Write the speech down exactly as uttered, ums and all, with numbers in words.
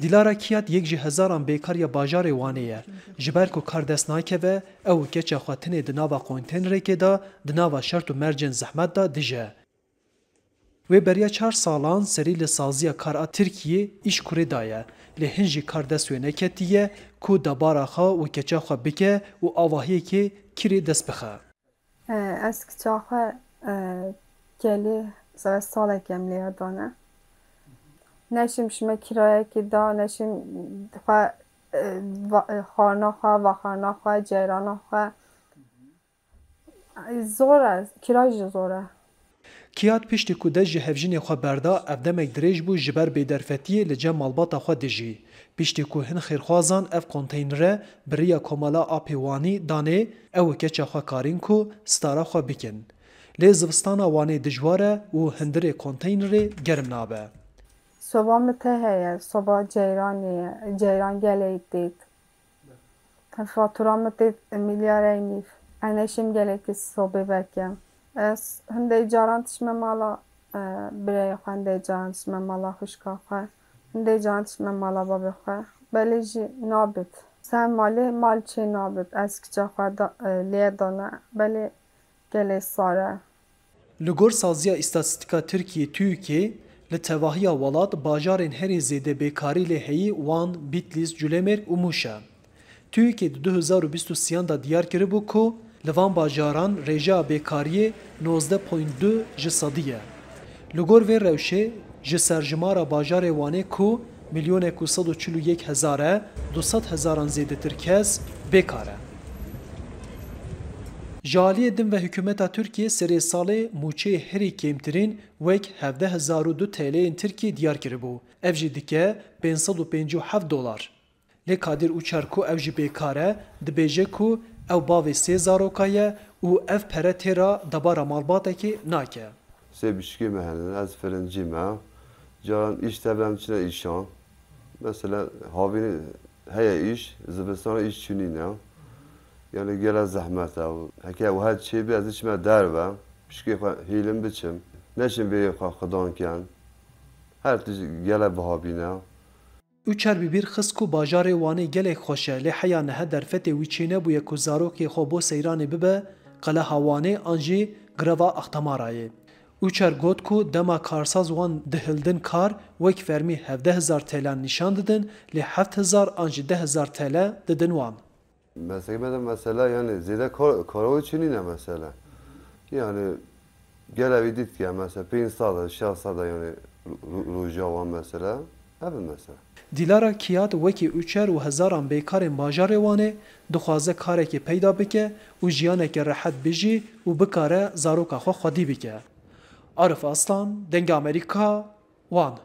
Dîlara Kiyat yek ji hezaran bêkar ya bajarê Wanê ye. Ji ber ku kar dest nakeve, ew û keça xwe tenê di nava konteynerekê de, di nava şert û mercên zehmet de dije. Wê beriya çar salan serî li saziya kar a Tirkiyê îş kurê daye, lê hin jî kar dest wê neketiye ku debara xwe û keça xwe bike û avahiyekê kirê dest bixe. E, ez kiça xwe, e, gelî sere salek em lê dane. Neşim şime kirayekî da, neşim xwe, e, va-, e, xwarina xwe, vaxarina xwe, ceyrana xwe. Zor e, kira jî zor e. Kiyat piştî ku dest ji hevjinê xwe berda, ev demek dirêj bû ji ber bêderfetiyê li cem malbata xwe dijî. Piştî ku hin xêrxwazan ev konteynere bi riya Komela Apê Wanî danê, ew û keça xwe karîn ku stara xwe bikin. Lê zivistana Wanê dijwar e û hundirê konteynerê germ nabe. Soba min tê heye, soba ceyranê ye, ceyran gelê dît. Fatura min tê milyarey nîv. Ez neşim gelekî sobê vekim. Ez hindê caran dişme mala, e, birayê xwe, hindê caran dişme mala xwişka xwe. Hindê caran dişme mala babê xwe. Belê jî nabit. Ser malê mal çê nabit. Ez kiça xwe da, e, lê dane. Belê gelê sar e. Li gor Saziya Îstatîstîka Tirkiyê, TÜİKê, li tevahiya welat bajarên herî zêde bêkarî lê heyî Wan, Bîtlîs, Culêmêrg û Mûş e. TÜİKê di du hezar û bîst û sêyan de diyar kiribû ku li van bajaran rêjeya bêkariyê nozdeh point du ji sedî ye. Li gor vê rewşê, ji serjimara bajarê Wanê ku milyonek û sed û çil û yek hezar e, du sed hezaran zêdetir kes bêkar e. Ji aliyê din ve hikûmeta Tirkiyê serê salê mûçeyê herî kêmtirîn wek hevdeh hezar û du T L'yên Tirkiyê diyar kiribû. Ev jî dike pênc sed û pêncî û heft dolar. Lê Kadîr Uçar ku ew jî bêkar e, dibêje ku ew bavê sê zaroka ye û ev pere têra debara malbatekê nake. Sê bişkê me hene, ez firincî me. Caran îş tevlem çine îşan. Mesela havînê heye îş, zivistana îş çûnîne. Yani gele zehmet e. Heke wiha çêbî ez çime derve, pişkê xwe hîlim biçim. Neşim vê xwe xidan ken. Her tişt gele bihabîne. Uçar bi bîr xist ku bajarê Wanê gelek xweş e, lê heya niha derfetê wî çênebûye ku zarokê xwe bo seyranê bibe Qeleha Wanê an jî Greva Axtamarayê. Uçar got ku dema karsaz wan dihildin kar, wek fermî hevdeh hezar T L'an nîşan didin, lê heft hezar an jî deh hezar T L didin wan. Meslek me de mesela yani zêde kar, kara wê çinî ne mesela. Yani gele wî dît ki mesela pênc sed e, şeş sed e yani ro-, ro-, roja wan mesela. Ev e mesela. Dîlara Kiyat wekî Uçer û hezaran bêkarên bajarê Wanê dixwaze karekê peyda bike û jiyaneke rehet bijî û bikare zaroka xwe xwedî bike. Arif Aslan, Dengê Amerîka, Wan.